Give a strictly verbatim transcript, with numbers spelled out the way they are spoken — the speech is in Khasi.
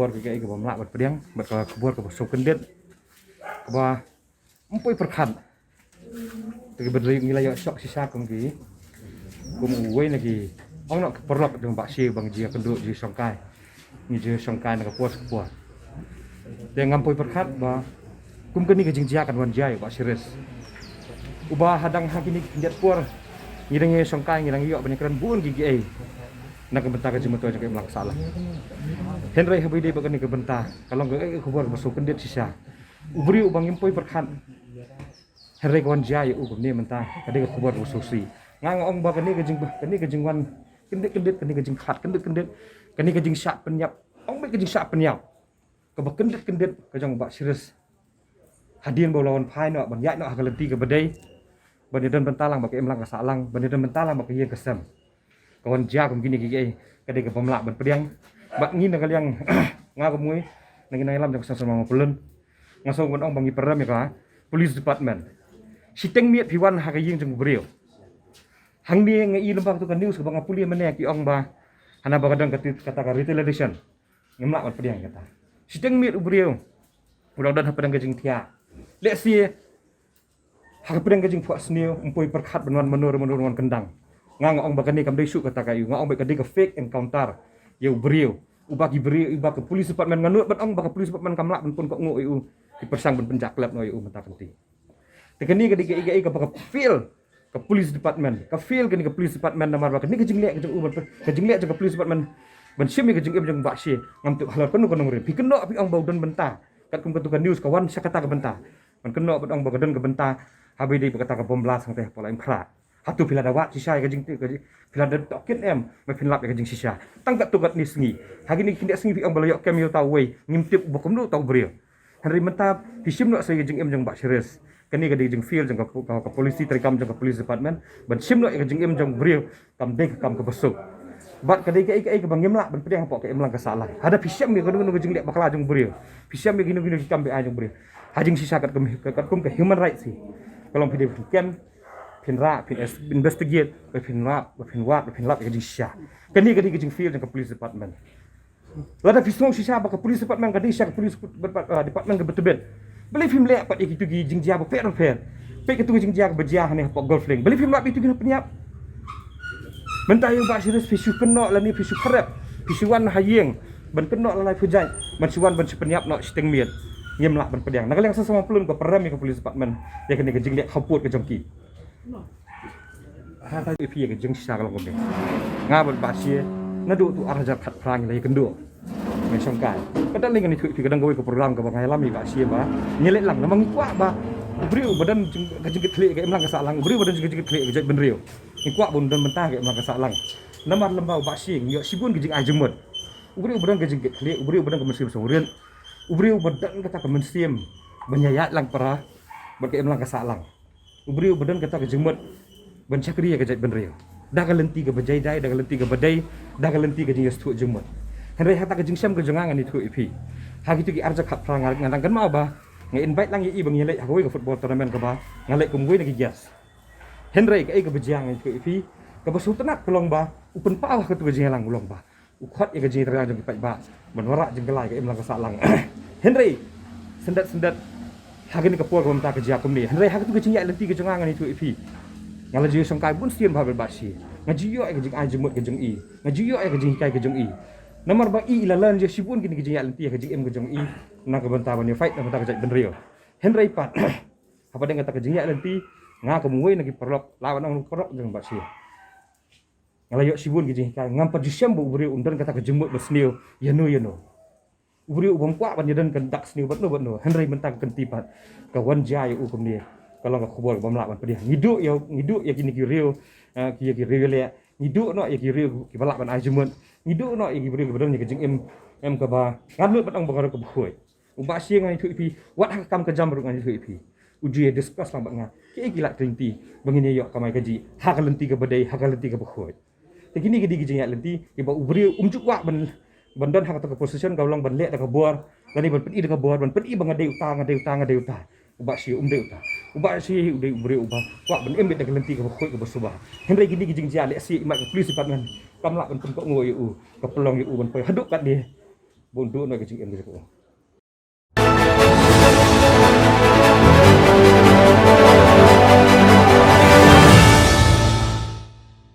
Khubor ka, ka, kaba mlak bad pdiang bad ka khubor kaba sngewkyndit kaba ym poi pyrkhat. Te ki bynriew ngi la ïoh shock shisha kum ki, kum uwei na ki, ong noh ki paralok jong Bah Shi ba ngi ju ïakynduh ju shongkai, ngi ju shongkai na ka por sha ka por. Te ngam poi pyrkhat ba kum kane ka jingjia kan wan jia ïa u Bah Shiris, uba hadang ha kine ki khyndiat por ngi dang ïashongkai, ngi dang ïoh ban ïakren bun ki kiei na ka bynta ka jingmyntoi jong ka imlang ka sahlang. Hynrei haba ïadei bad kane ka bynta, ka long ka, eh, khubor kaba sngewkyndit shisha. U briew uba ngim poi pyrkhat, hynrei ka wan jia ïa u kumne mynta, ka dei ka khubor kaba sngewsih. Nga nga ong ba kane ka jing, kane ka jingwan kyndit kyndit, kane ka jingkhlad kyndit kyndit, kane ka jingshah pynïap, ong beit ka jingshah pynïap kaba kyndit kyndit ka jong Bah Shiris, hadien ba u la wan phai noh ban ïaid noh ha ka lynti kaba dei, ban ïadon bynta lang bad ka imlang ka sahlang, ban ïadon bynta lang bad ka ïing ka sem, ka wan jia kum kine kiei kiei, ka dei kaba mlak ban pdiang. Bad ngi na ka liang, nga kum uwei na ki nongïalam jong ka Seng Sawdong Mawpyllun, nga sngew ban ong ba ngi pyrem ïa ka police department. Shiteng miet phi wan ha ka ïing jong u briew. Hangne nga i lem bad katu ka news kaba nga pule mynne, ki ong ba hana ba ka don kata, kata ka retaliation. Ngim lah ban pdiang kata. Shiteng miet u briew u dang don hapdeng ka jingthiah. Let's say, ha ka pdeng ka jingphuh sniew, ym poi pyrkhat ban wan mano re mano re wan kyndang. Nga nga ong ba kane kam dei shuh kata ka ïa u, nga ong ba ka dei ka fake encounter ïa u briew. Uba ki briew, uba ka police department, nga nud ban ong ba ka police department kam lah ban pun kohnguh ïa u. Ki pyrshang ban pynjah klet noh ïa u mynta ka lynti. Te kane ka dei ka, ka, ka, ka fail ka police department. Ka fail kane ka police department namar ba kane ka jingleh ka jong u ban, ka jingleh jong ka police department ban shim ïa ka jingim jong Bah Shi. Ngam tip halor kano ka nongrim. Phi kynnoh phi ong ba u don bynta. Katkum katu ka news ka wan sha kata ka bynta. Ban kynnoh ban ong ba ka don ka bynta haba ïadei bad kata ka bomb blast hangtei hapoh Laitumkhrah. Hato phi la da wad shisha ïa ka jing, ka jing, phi la da tohkit em ba phin lap ïa ka jingshisha? Tang katto katne sngi, ha kine ki khyndiat sngi phi ong ba la ïoh kem ïa uta uwei, ngim tip uba kumno uta u briew. Hynrei mynta phi shim noh sa ïa ka jingim jong Bah Shiris. Kane ka dei ka jingfail jong ka, ka, ka policy treikam jong ka police department ban shim noh ïa ka jingim jong u briew. Kam dei ka kam kaba suk. Bad ka dei kaei kaei kaba ngim lah ban pdiang hapoh ka imlang ka sahlang. Lada phi shem ïa kano kano ka jingleh bakla jong u briew, phi shem ïa kino kino ki kam be-aiñ jong u briew, ha jingshisha katkum, katkum ka human rights hi, ka long phi dei phin kem, phin rah, phin es-, investigate, ba phin lap, ba phin wad, ba phin lap ïa ka jingshisha. Kane ka dei ka jingfail jong ka police department. Lada phi sngew shisha ba ka police department ka dei shisha ka police, ah, department kaba tbit, balei phim leh pat ïa kito ki jingjia bapher bapher? Peit kito ki jingjia kaba jia hangne hapoh Golf Link, balei phim lap ïa kito ki nongpynïap? Mynta ïa u Bah Shiris phi shu kynnoh lane phi shu khrep, phi shu wan ha ïing ban kynnoh la laiphew jait, ban shu wan ban shu pynïap noh shiteng miet. Ngim lah ban pdiang. Na ka liang Seng Sawdong Mawpyllun ka pyrem ïa ka police department ïa kane ka jingleh khaput ka jong ki. Ha, ta ïa phi ïa ka jingshisha ka long kumne. Nga bad Bah Shi naduh tu ar hajar khatphra ngi la ïakynduh, ngi shongkai. Ka dang lei ngan ïathuh ïa phi, ka dang kawei ka program kaba nga ïalam ïa Bah Shi ba ngi leit lang namar ngi kwah ba u briew ba don jing, ka jingkitkhlieh ka imlang ka sahlang, u briew ba don jing, ka jingkitkhlieh ka jaitbynriew, ngi kwah ba un don bynta ka imlang ka sahlang. Namar lem bad u Bah Shi ngi ïoh shibun ka jingai jingmut. U briew ba don ka jingkitkhlieh, u briew ba don ka mynsiem sngewrit, u briew ba don kata ka mynsiem ban ïaid lang para bad ka imlang ka sahlang. U briew ba don kata ka jingmut ban shakri ïa ka jaitbynriew da ka lynti kaba jai jai, da ka lynti kaba dei, da ka lynti ka jingïasngewthuh jingmut. Hynrei ha kata ka jingshem ka jong nga ngan ïathuh ïa phi. Ha kito ki ar hajar khatphra nga, nga dang kynmaw ba nga invite lang ïa i ba ngi leit ha kawei ka football tournament kaba nga leit kum uwei na ki guest. Hynrei kaei kaba jia ngan ïathuh ïa phi, kaba sngewtynnat ka long ba u pynpaw ha katu ka jingïalang u long ba u khot ïa ka jingïatreilang jong ki paidbah ban wanrah jingkylla ïa ka imlang ka sahlang. Hynrei syndet syndet ha kane ka por kaba mynta ka jia kumne. Hynrei ha katu ka jingïaid lynti ka jong nga ngan ïathuh ïa phi, nga la ju ïashongkai bun sien bha bad Bah Shi. Nga ju ïoh ïa ka jingai jingmut ka jong i, nga ju ïoh ïa ka jinghikai ka jong i. Namar ba i, i la learn ïa shibun kine ki jingïaid lynti ha ka jingim ka jong i na ka bynta ban ïa fight na ka bynta ka jaitbynriew. Hynrei pat hapdeng kata ka jingïaid lynti, nga kum uwei na ki paralok, lah ban ong paralok jong Bah Shi, nga la ïoh shibun ki jinghikai. Ngam pat ju shem ba u briew un don kata ka jingmut ba sniew ïa no ïa no. U briew u bym kwah ban ïadon kyndak sniew bad no bad no. Hynrei mynta ka kynti pat ka wan jia ïa u kumne, ka long ka khubor kaba ym lah ban pdiang. Ngi duh ïa, ngi duh ïa kine ki riew, eh, ki, ïa ki riew ïaleh. Ngi duh noh ïa ki riew kiba lah ban ai jingmut. Ngi duh noh ïa ki briew kiba don ïa ka jingim, em, kaba, ngan lut ban ong ba ka riew kaba khuid. U Bah Shi ngan ïathuh ïa phi, wat ha ka kam ka jam ruh ngan ïathuh ïa phi. U ju ïa discuss lang bad nga kiei ki lad ki lynti ba ngin ïa ïoh kamai kajih ha ka lynti kaba dei, ha ka lynti kaba khuid. Te kine ki dei ki jingïaid lynti kiba u briew um ju kwah ban, ban don ha kata ka position ka long ban leh da ka bor lane ban pyni da ka bor, ban pyni ba nga dei uta, nga dei uta, nga dei uta. U Bah Shi um dei uta. U Bah Shi u dei u briew uba kwah ban im beit da ka lynti kaba khuid kaba suba. Hynrei kine ki jingjia lehse i mat ka police department kam lah ban pynkohnguh ïa u, ka pynlong ïa u ban poi haduh katne. bun duh na ka jingim ka jong u.